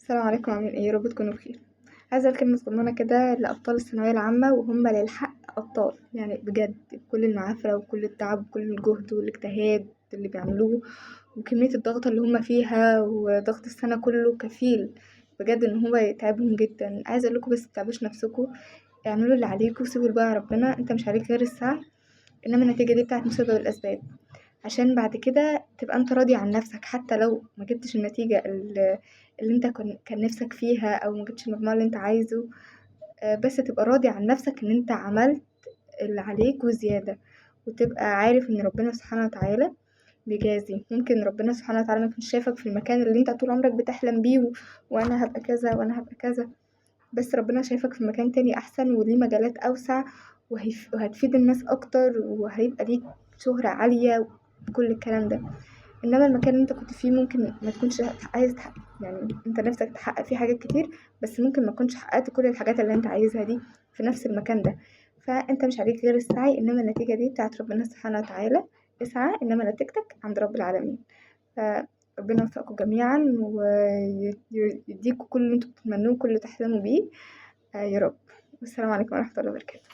السلام عليكم، عاملين ايه؟ يا رب تكونوا بخير. عايزه اقول كلمة صغننه كده لابطال الثانوية العامة، وهم للحق ابطال يعني بجد، بكل المعافره وكل التعب وكل الجهد والاجتهاد اللي بيعملوه وكمية الضغط اللي هم فيها وضغط السنة كله كفيل بجد ان هو يتعبهم جدا. عايزه اقول لكم بس متتعبوش نفسكم، اعملوا اللي عليكم وسيبوا الباقي على ربنا. انت مش عليك غير السعي، انما النتيجة دي بتاعت مسبب الاسباب، عشان بعد كده تبقى انت راضي عن نفسك حتى لو ما جبتش النتيجة اللي انت كان نفسك فيها او ما جبتش المجموع اللي انت عايزه، بس تبقى راضي عن نفسك ان انت عملت اللي عليك وزيادة، وتبقى عارف ان ربنا سبحانه وتعالى بيجازي. ممكن ربنا سبحانه وتعالى ما يكونش شايفك في المكان اللي انت طول عمرك بتحلم بيه وانا هبقى كذا وانا هبقى كذا، بس ربنا شايفك في مكان تاني احسن وليه مجالات اوسع وهتفيد الناس اكتر وهيبقى ليك شهرة عالية وكل الكلام ده. انما المكان اللي انت كنت فيه ممكن ما تكونش عايز تحقق، يعني انت نفسك تحقق فيه حاجات كتير بس ممكن ما تكونش حققت كل الحاجات اللي انت عايزها دي في نفس المكان ده. فانت مش عليك غير السعي، انما النتيجة دي بتاعت ربنا سبحانه وتعالى. اسعى، انما نتيجتك عند رب العالمين. فربنا يوفقكم جميعا ويديكم كل اللي انتوا بتتمنوه وكل اللي تحلموا بيه، يا رب. والسلام عليكم ورحمة الله وبركاته.